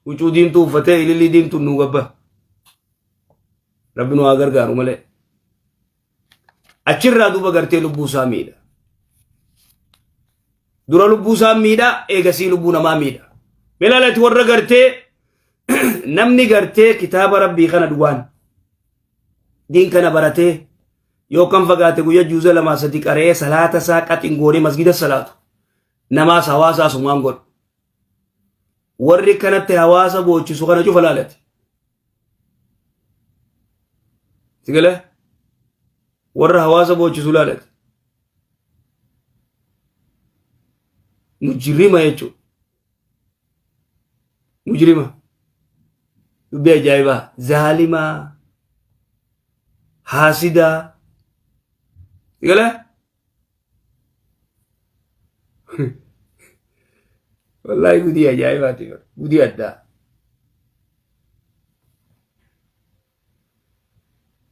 Huccuu diimtuu uffatee ilillii diimtuun nuu gabba. Rabbi nu haa gargaaru malee. Achirraa duuba gartee lubbuu isaa miidha. Dura lubbuu isaa miidha, eegasii lubbuu namaa miidha. Milaalati warra gartee namni gartee kitaaba rabbii kana dhugaan diin kana baratee yookaan fagaate guyya juuza lamaa sadi qaree salaata isaa qaxin goonee masgida salaatu namaas hawaasaas humaan godhu. Warri kanatti hawaasa boochisu kana cufa laalati. Sigalee warra hawaasa boochisu laalati. Mujrima jechuudha. Mujrima. Dubbii ajaa'ibaa. Zaalimaa. Haasidaa. Sigalee. Wallaahi gudii ajaa'ibaati bar. Gudii addaa.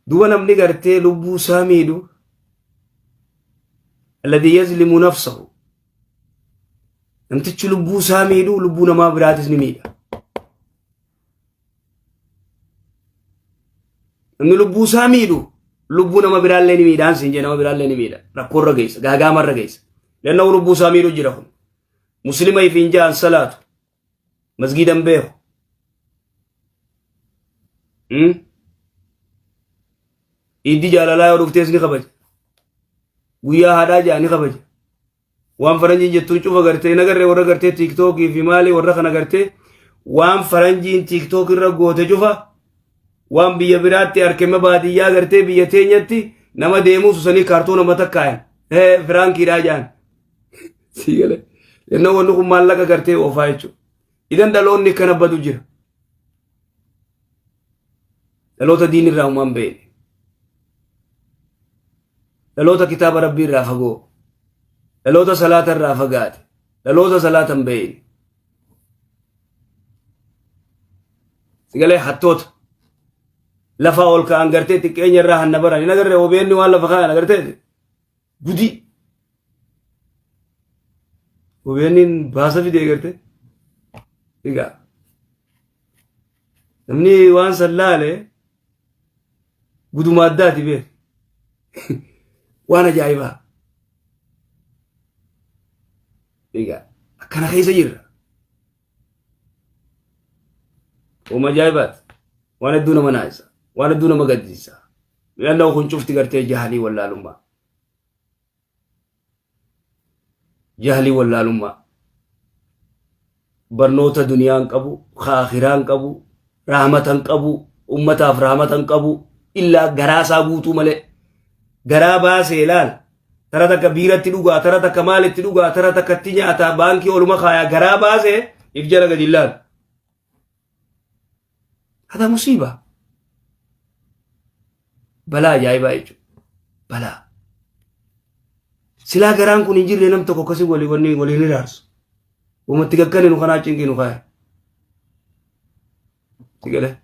Duba namni gartee lubbuu isaa miidhu alladhii yazlimu nafsahu namtichi lubbuu isaa miidhu lubbuu namaa biraatis ni miidha. Namni lubbuu isaa miidhu lubbuu nama biraallee ni miidhaan siin jee nama biraallee ni miidha. Rakkoo irra geessa, gaagaama irra geessa. Lanna'u lubbuu isaa miidhu jira kun. Muslima ifiin ja'an salaatu. Masgiida hin beeku. Iiddi jaalalaa yoo dhuftees ni kabaja. Guyyaa haadhaa ja'a ni kabaja. Waan faranjiin jettuun cufa gartee hin agarree warra gartee tiiktookii fi maalii warra kana gartee waan faranjiin tiiktook irra goote cufa waan biyya biraatti arkema baadiyyaa gartee biyya teenyatti nama deemuu susanii kaartoona mata kaayan firaankiidhaa jaan. Sii galee. Yennoo wanni kun maallaqa gartee oofaa jechuudha. Idan dhaloonni akkana badu jira. Dhaloota diin irraa uumaan beekne. Dhaloota kitaaba rabbii irraa fagoo. Dhaloota salaata irraa fagaate. Dhaloota salaata hin beekne. Sigalee hattoota. Lafaa ol ka'an gartee xiqqeenya irraa hanna baran. Hin agarree OBN waan lafa ka'an agartee. Gudii. OBN baasa fidee garte. Egaa namni waan san laale guduma addaati beek. Waan ajaa'ibaa. Egaa akkana keessa jirra. Uma ajaa'ibaati. Waan hedduu nama naasisa. Waan hedduu nama gaddisiisa. Mi'annoo kun cufti gartee jahalii wallaalummaa. Jahalii wallaalummaa. Barnoota duniyaa hin qabu, kaakiraa hin qabu, rahmata hin qabu, ummataaf rahmata hin qabu, illaa garaa isaa guutuu malee. Garaa baasee ilaal. Tara takka biiratti dhugaa, tara takka maalitti dhugaa, tara takka itti nyaataa, baankii oluma kaayaa garaa baasee if jala gadi ilaal. Hada musiiba. Balaa ajaa'ibaa jechuudha. Balaa. Silaa garaan kun hin jirre nam tokko akkasii walii wanni waliin hiraarsu. Uumatti gaggane nu kanaa cinqii nu kaaya. Si galee?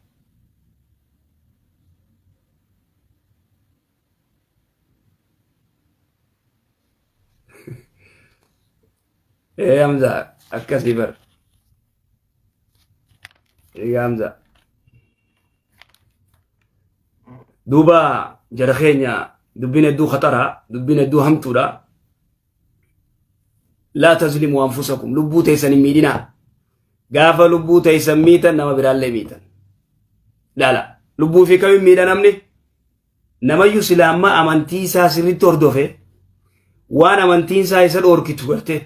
Ee Hamza akkasii bar. Egaa Hamza. Duuba jara keenya dubbiin hedduu khaxara dubbiin hedduu hamtuudha. Laa tazlimu anfusakum lubbuu teessan hin miidhinaa. Gaafa lubbuu teessan miitan nama biraallee miitan. Laala lubbuu fi kamiin miidha namni? Namayyu sila amma amantii isaa sirriitti hordofe waan amantiin isaa isa dhoorkitu garte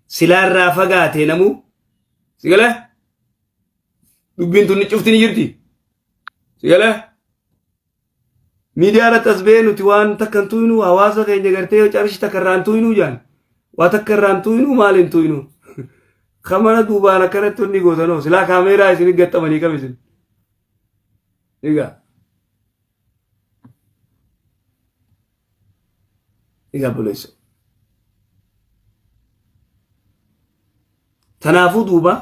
silaa irraa fagaate namuu si galee dubbiin tun cufti ni jirti si galee miidiyaa irratti as ba'ee nuti waan takka hin tuynu hawaasa keenya gartee yoo carshi takka irraa hin tuynu jaan waa takka irraa hin tuynu maal hin tuynu kamana duubaan akkanatti wanni gootanoo silaa kaameeraa isin gaxxamanii kam isin egaa Egaa obboleessa. Tanaafuu duuba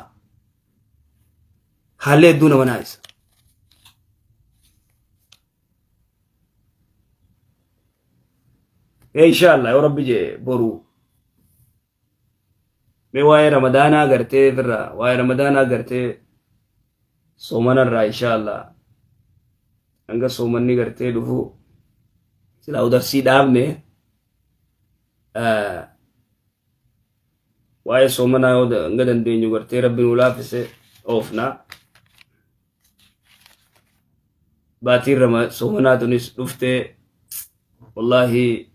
haalli hedduu nama naayisa. Inshallah yoo rabbi jee boruu mee waa'ee ramadaanaa gartee firra waa'ee ramadaanaa gartee Soomanarraa inshaallah hanga soomanni gartee dhufu silaa darsii dhaabne, waa'ee soomanaa yoo hanga dandeenyu gartee Rabbi nuu laaffise oofna. Baatiin soomanaa tunis dhuftee, wallaahi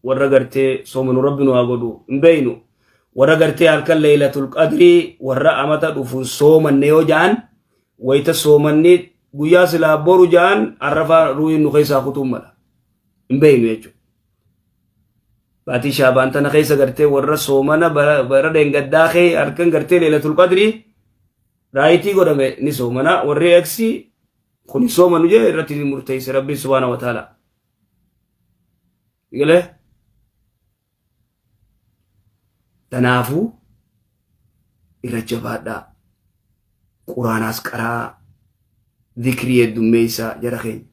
warra gartee soomanu Rabbi nu haa godhu. Hin beeynu, warra gartee halkan Leeylatul Qadrii warra amata dhufuun soomanne yoo ja'an, wayita soomanni guyyaa silaa boru ja'an arrafaa ruuhiin nu keessaa kutuun mala. Hin beeynu jechuudha. Baatii Shaabaan tana keessa gartee warra soomana bara dheengaddaa kee halkan gartee Leeylatul Qadrii raayitii godhame ni soomana, warri eksi kun soomanu jee irratti ni murteesse Rabbiin subhaana wa ta'ala. Galee tanaafuu irra jabaadhaa, quraanaas qaraa, zikrii heddummeessaa jara keenya.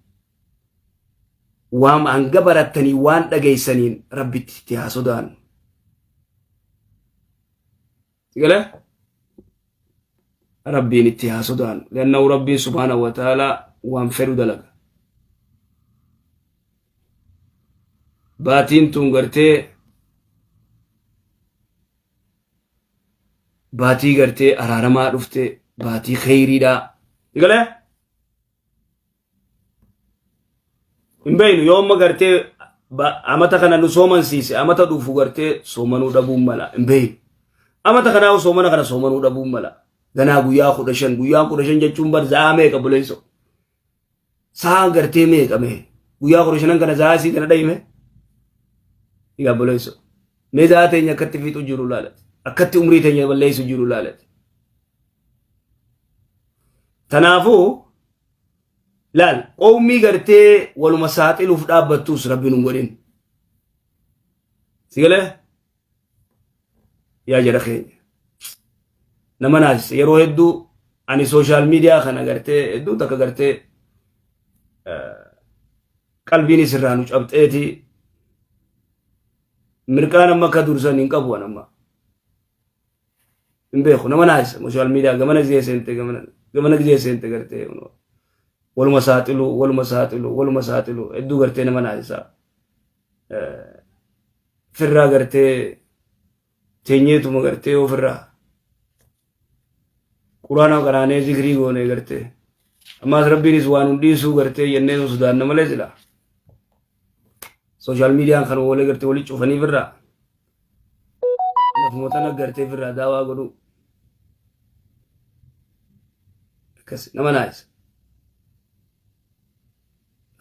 Waan hanga barattanii waan dhageessaniin Rabbitti itti haa sodaannu. Galee Rabbiin itti haa sodaannu. Liannahu Rabbiin subhaanahu wa ta'ala waan fedhu dalaga. Baatiin tun gartee baatii gartee araaramaa dhufte, baatii kheyriidhaa. Galee hin beeynu, yoo amma gartee amata kana nu soomansiise, amata dhufu gartee soomanuu dhabuun mala. Hin beeynu, amata kanaa soomana kana soomanuu dhabuun mala. Ganaa guyyaa 15, guyyaan 15 jechuun bar za'aa meeqa buleesso? Sa'aan gartee meeqa mee? Guyyaa 15n kana za'aa isii tana dhayime. Egaa buleesso. Mee za'aa teenya akkatti fiixu jiru laalati. Akkatti umrii teenya balleessu jiru laalati. Tanaafuu laal, qowmii gartee waluma saaxiluuf dhaabbattus Rabbi nun godhin. Si galee? Yaa jara keenya. Nama naasisa yeroo hedduu ani social media kana gartee hedduu takka gartee qalbiin isirraa nu cabxeeti, mirqaan amma akka dursan hin qabu an amma. Hin beeku, nama naasisa social media gamana gizee seente, gamana gizee seente gartee waluma saaxilu, waluma saaxilu, waluma saaxilu, hedduu gartee nama naasisa. Firraa gartee teenyeetuma gartee ofirraa quraana qaraanee zikrii goone gartee ammaas Rabbiinis waan hun dhiisuu gartee jennee nu sodaanna malee, sila social mediaan kan oolee gartee wali cufanii firraa lafuma tana gartee firraa daawaa godhuu akkas nama naayisa.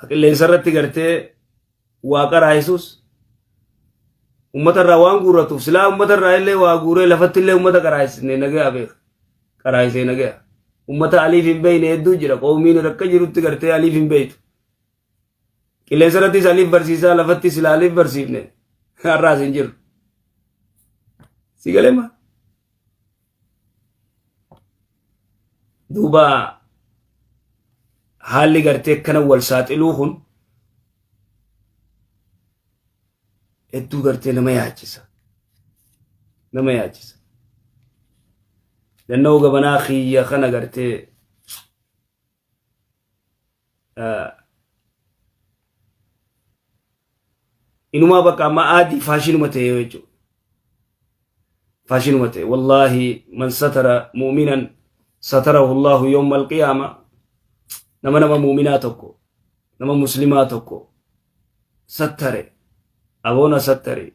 Qilleensa irratti gartee waa qaraayisuus ummata irraa waan guurratuuf, silaa ummata irraa illee waa guuree lafatti illee ummata qaraayisne nagaya beeka. Qaraayisee nagaya. Ummata aliif hin beeyne hedduu jira. Qoomiin rakka jirutti gartee aliif hin beeytu. Qilleensa irrattis aliif barsiisaa, lafatti silaa aliif barsiifne har'aas hin jiru. Si galee maa? Duuba haalli gartee akkana wal saaxiluu kun hedduu gartee nama yaachisa. Nama yaachisa. Danna'uu gabanaa kiyya kana gartee inumaa bakka amma aadii faashinuma ta'e jechuudha. Faashinuma ta'e. Wallaahi, man satara mu'minan satarahu Allahu yawma alqiyaama. Nama mu'minaa tokko, nama muslimaa tokko sattare, aboona sattare,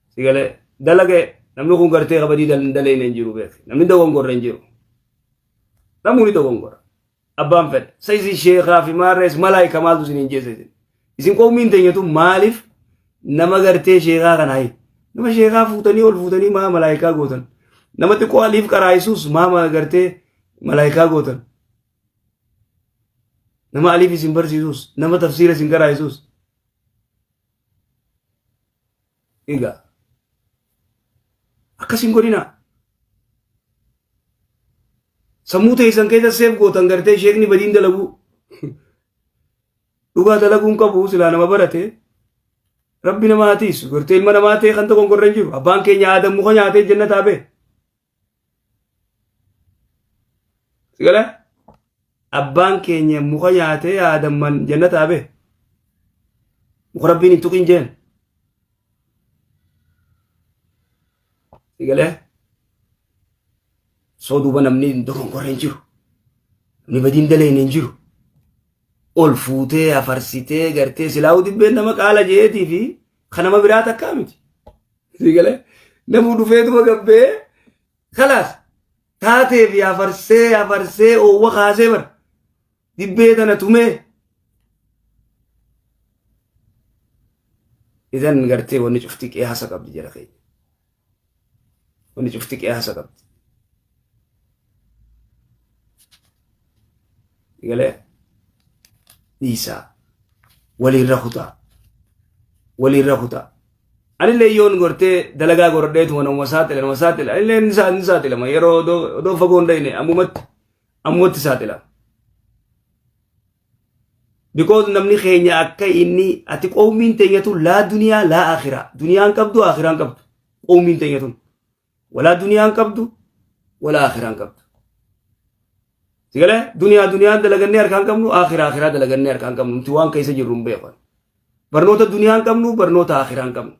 sigalee dalage, namni kun gartee kabadii dalayne hin jiru beek, namni dogongorre hin jiru, namni ni dogongora. Abbaan fedhe sa isin sheekaa fi maarrees malaayika maaltu isin hin jeessa? Isin qoomiin teenyatu maaliif nama gartee sheekaa kana hayi nama sheekaa fuutanii ol fuutanii maa malaayikaa gootan? Nama xiqqoo aliif qaraayisuus maa gartee malaayikaa gootan? Nama aliif isin barsiisuus, nama tafsiira isin qaraayisuus, egaa akkas hin godhinaa. Sammuu teessan keessa seef gootan gartee sheekni badiin dalaguu, dhugaa dalaguun qabu silaa nama barate. Rabbi nama haa tiisu. Gartee ilma namaa ta'e kan tokko hin jiru. Abbaan keenya Aadam muka nyaatee jannataa ba'e. Sigalee? Abbaan keenya muka nyaatee aadamman jannataa bee. Muka Rabbiin hin tuqin jeen. Sigalee? Soo duuba namni hin dogongorre hin jiru. Namni badiin dalayne hin jiru. Ol fuutee hafarsitee gartee silaa'uu dibbeen nama qaala jeetii fi kan nama biraa takkaa miti. Sigalee? Namuu dhufeetuma gabbee kalaas taatee fi hafarsee hafarsee oowwa kaasee bara dibbee tana tumee idan gartee wanni cufti qiyaasa qabdi jara keenya. Wanni cufti qiyaasa qabdi. Galee dhiisaa waliirra kutaa waliirra kutaa. Anillee yoon gortee dalagaa gorodheetuma nama saaxila nama saaxila anillee ni saaxilama yeroo odoo fagoo hin dhayne ammumatti ammumatti saaxilama. Because namni keenya akka inni ati qoomiin teenya tun laa duniyaa laa akhiraa duniyaan qabdu akhiraan qabdu qoomiin teenya tun walaa duniyaan qabdu walaa akhiraan qabdu. Sigalee duniyaa duniyaan dalagannee harkaan qabnu akhiraa akhiraa dalagannee harkaan qabnu nuti waan keessa jirru hin beekan. Barnoota duniyaan qabnu barnoota akhiraan qabnu.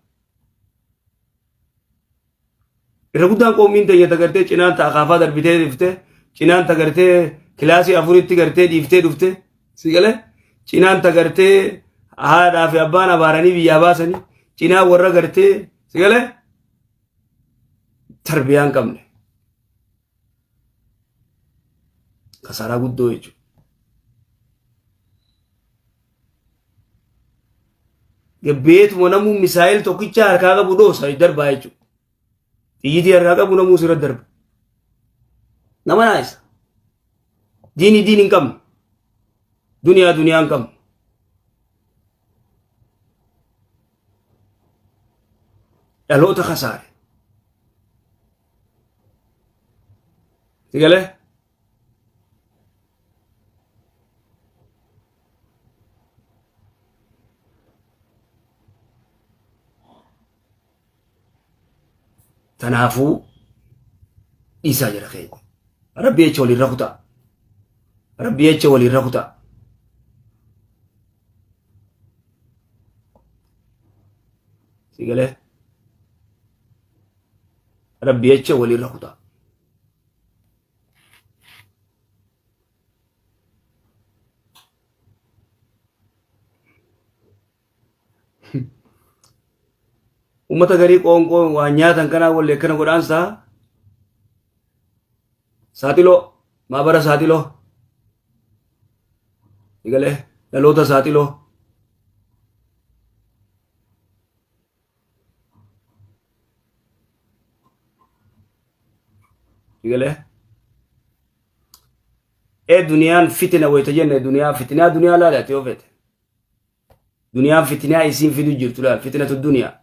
Irra guddaan qoomiin teenya tagartee cinaan ta akaafaa darbitee dhufte cinaan tagartee kilaasii afuritti gartee dhiiftee dhufte si galee cinaan tagartee haadhaa fi abbaan abaaranii biyyaa baasanii cinaan warra gartee si galee tarbiyaan qabne. Kasaaraa guddoo jechuudha. Gabbeetuma namuu misaayil tokkicha harkaa qabu dhoosa darbaa jechuudha. Xiyyitii harkaa qabu namuu sirra darba. Nama naayisa. Diini diin hin qabnu. Duniyaa duniyaa hin qabnu. Dhaloota kasaare. Si galee? Tanaafuu dhiisaa jira keenya. Rabbi jecha waliirra kutaa. Rabbi jecha waliirra kutaa. Si galee? Rabbi jecha waliirra kutaa. Uummata garii qoonqoo waan nyaatan kanaa wallee akkana godhaansaa saaxiloo maabara saaxiloo egalee dhaloota saaxiloo egalee ee duniyaan fitina wayita jenne duniyaa fitinaa duniyaa laali ati yoo feete Duniyaan fitinaa isiin fidu jirtu laal fitinatu duniyaa.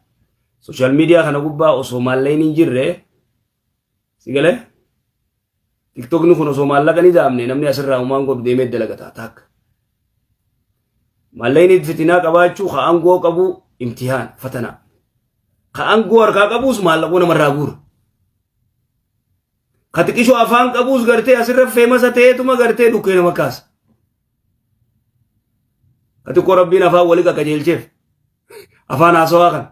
Social media kana gubbaa osoo maallaqni hin jirre si galee tiktokni kun osoo maallaqa ni daamne namni asirraa humaan godhu deemee dalagata taakka. Maallaqni fitinaa qabaachuu ka aangoo qabu imtihaan fatanaa. Ka aangoo harkaa qabuus maallaquu namarraa guura. Ka xiqishoo afaan qabuus gartee asirra feemasa ta'eetuma gartee dhukkee nama kaasa. Ka xiqqoo rabbiin afaan wali qaqqajeelcheef afaan haasawaa kana.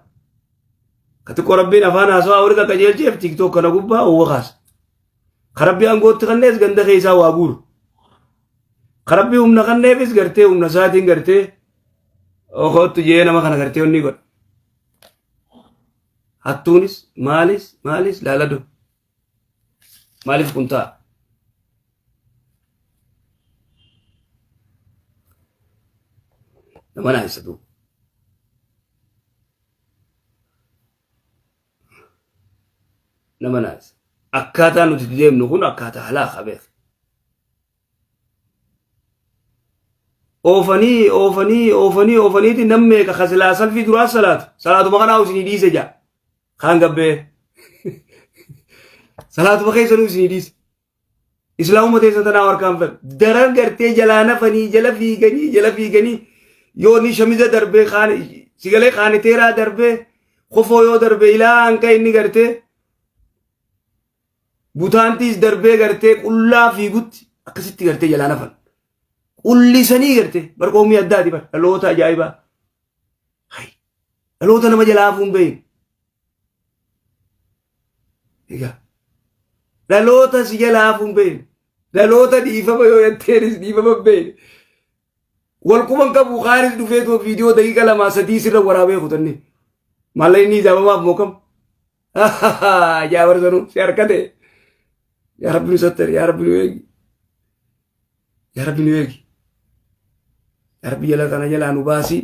Ka xiqqoo rabbiin afaan haasawaa wali qaqqajeelcheef tiktook kana gubbaa oowwa kaasa. Ka rabbii aangootti kannees ganda keessaa waa guuru. Ka rabbii humna kanneefis gartee humna isaatiin gartee okoottu jee nama kana gartee onni godha. Hattuunis maalis maalis laaladu. Maaliif kun ta'a? Nama naasisa duuba. Nama naasisa. Akkaataa nuti deemnu kun akkaataa halaakaa beeka. Oofanii oofanii oofanii oofaniiti nam meeqa ka silaa salfii duraa salaatu salaatuma kanaa isinii dhiise jaa kaan gabbee salaatuma keessanuu isinii dhiise islaamuma teessan tanaa harkaan fedhu daran gartee jalaa nafanii jala fiiganii jala fiiganii yoo ni shamiza darbee kaan sigalee kaaniteeraa darbee kofoo yoo darbe ilaa hanqa inni gartee Butaantiis darbee gartee qullaa fiigutti akkasitti gartee jalaa nafan. Qullisanii garte bar qoomii addaati bar dhaloota ajaa'ibaa. Hay dhaloota nama jalaa hafuun beeyin. Egaa dhaloota si jalaa hafuun beeyin. Dhaloota dhiifama yoo jetteenis dhiifama hin beeyne. Wal quban qabu kaanis dhufeetuma viidiyoo daqiiqa lamaa sadii sirra waraabee kutanne. Maallaqni ijaabamaaf moo kam? Jaafar sanuu si harkate. Yaa Rabbi nu sattari, yaa Rabbi nu eegi. Yaa Rabbi nu eegi. Yaa Rabbi jala kana jalaa nu baasi.